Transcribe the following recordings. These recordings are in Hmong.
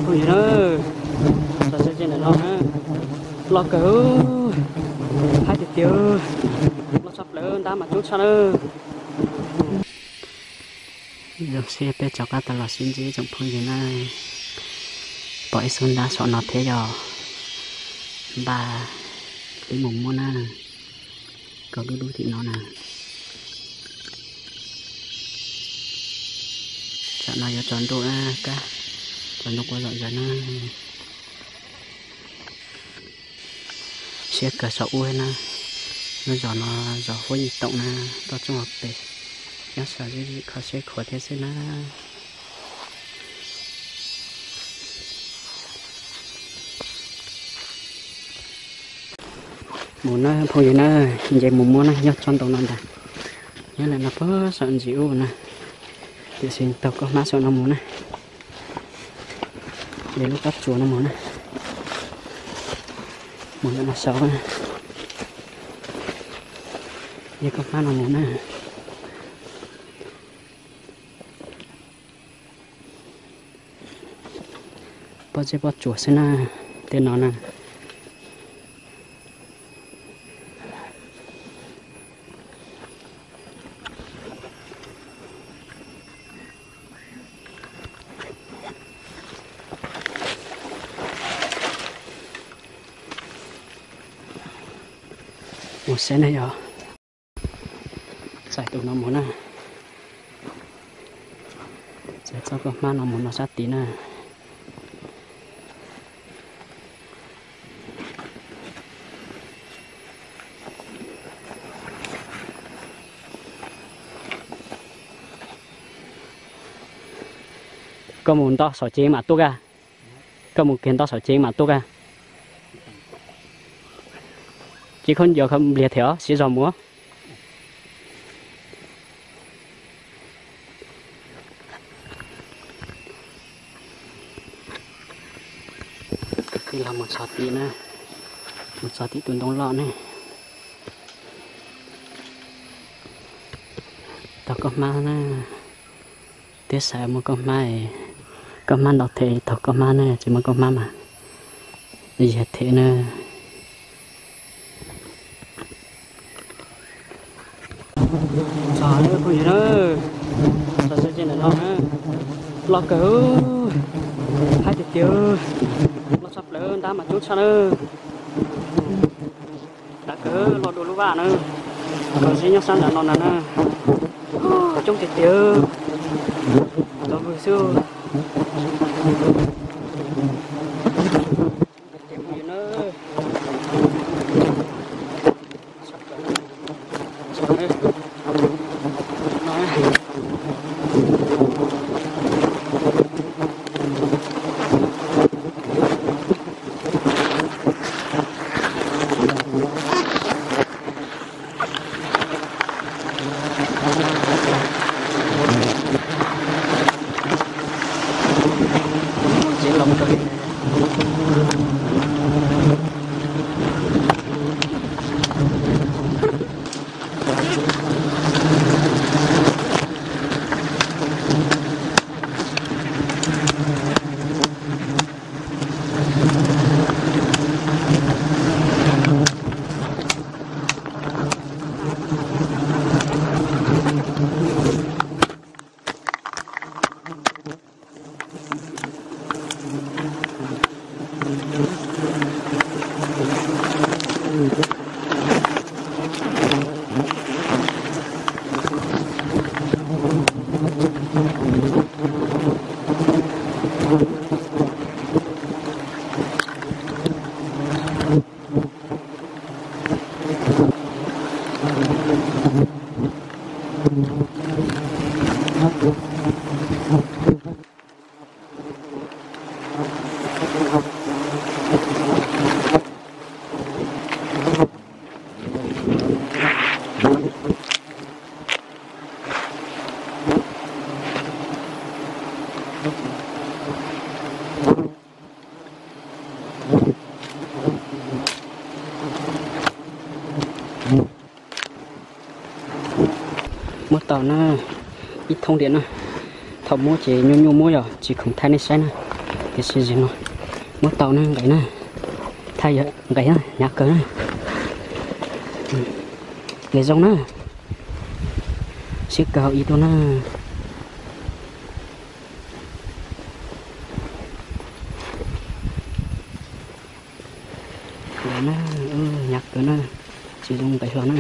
Phooj ywg na, txog ze ze ntawm no na, loj kawg, haib tiag tiag, loj tshaj plaws, ntab mas coob tshaj na. Zoo siab peb rov qab tau los sib ntsib tsoom phooj ywg na. Pom ib xub ntab saum no thiab yog npaj li mus muab na, kaus dub dub tim no na. Tsam no yuav tsaus ntuj na, kab tsaus ntuj quaj zom zaws na. Siab kawg saum ub na, lub zos no zos Huab Yim Toom na, toj roob hauv pes, nyob saum zim kho siab khuav thiab xwb na. Mus na phooj ywg na, nce mus muab na, nyob tsob ntoo no ntag, nyob ntawm no puag saum ntsis ub na, tiam sis taug koj hmab saum no mus na, nce lub pob tsuas no mus na, mus ntawm no saud na, nce koj hmab no mus na, pob zeb pob tsuas xwb na, tej no na. Mus seb ne yog txais tus no mus na, txais txoj koj hmab no mus no sab tid na. Koj mus nto saum ces mam tuaj ka, koj mus kiag nto saum ces mam tuaj ka. Ces khaub ncaws koj npliag them os, siv zog mus. Los mus txog tim na, mus txog tim tus ntoo loj ne. Taug koj hmab na, twb xav muab koj hmab, koj hmab ntau thiab, taug koj hmab na, tsis muab koj hmab mas yog them na. Txog phooj ywg na, txog ze ze ntawm no na, loj kawg, haib tiag tiag, loj tshaj plaws, ntab mas coob tshaj na. Ntab kawg, loj dua lub vaj na, kaus zeb nyob sab nram no na na, coob tiag tiag, tau hws xwb. Muab tau na, ib thoob diam na. Thaum muab ces nyuaj nyuaj muab, yog tsis khoom thaij nej saib na. Tiam sis zaum no muab tau na nqes na, thaj yog nqes na, hnyav kawg na. Nqes zoo na, siab kawg hauv ib tuaj na. Nqes na, hnyav kawg na, tsis zoo nqes hlo na.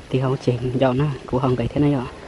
Tig hauv ces nco na, kuv ho nqes thiab na yom.